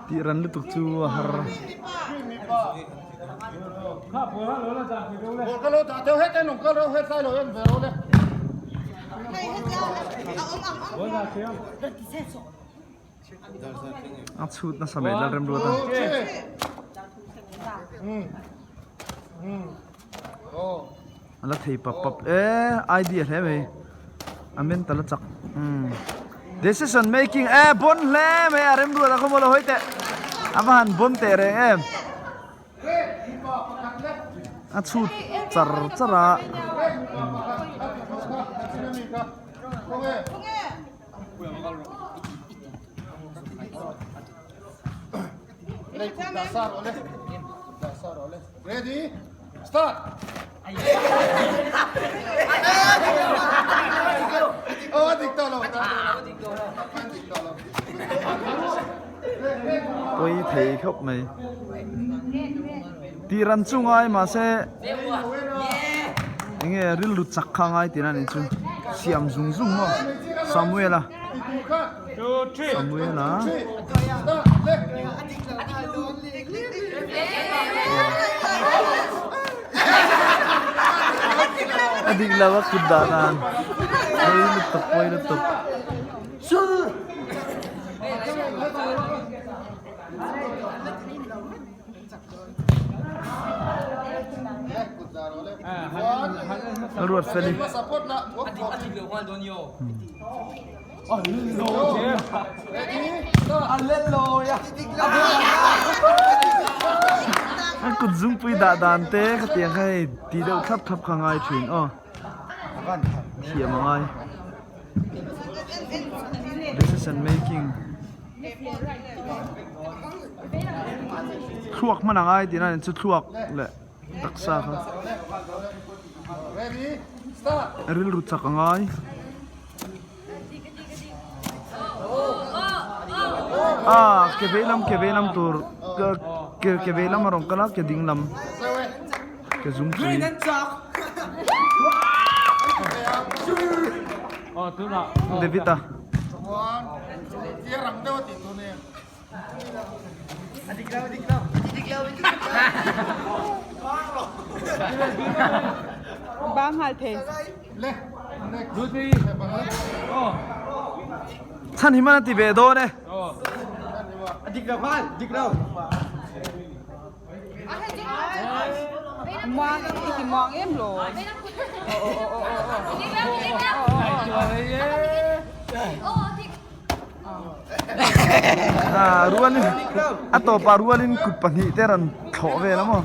Tih ran lutuk chu a har. A chhut nasa mai lal rem ruat a. A la thei pap pap e idea hle mai a mental a chak umm decision making e bon hle mai a rem ruat a khaw maw lo hawi teh a va han bon teh reng em a chhut char char a. Ready? Start! Oh, dik tawh lo. Dik tawh lo. Pui thei khawp mai. Tih ran chu ngai mahse enge rilru chak kha ngai tihna ni chu siam zung zung maw Samuel-a Samuel-a. A dik lo a kut dah dan pawi lutuk pawi lutuk. Ruat feli. A kut zungpui dah dan te khatiang kha hei ti deuh thlap thlap kha ngai thin aw thiam a ngai decision making thluak hman a ngai tihna a ni chu thluak leh taksa kha rilru chak a ngai. Ah ke vei lam ke vei lam tur ke ke vei lam a rawn kal a ke ding lam ke zungpui. David a. Bang nghal thei. Chhan hi man a ti ve dawn e. Muang i ti muang em lo. Ah rualin a tawpah rualin kut pahnih te rawn thlawh vel a maw.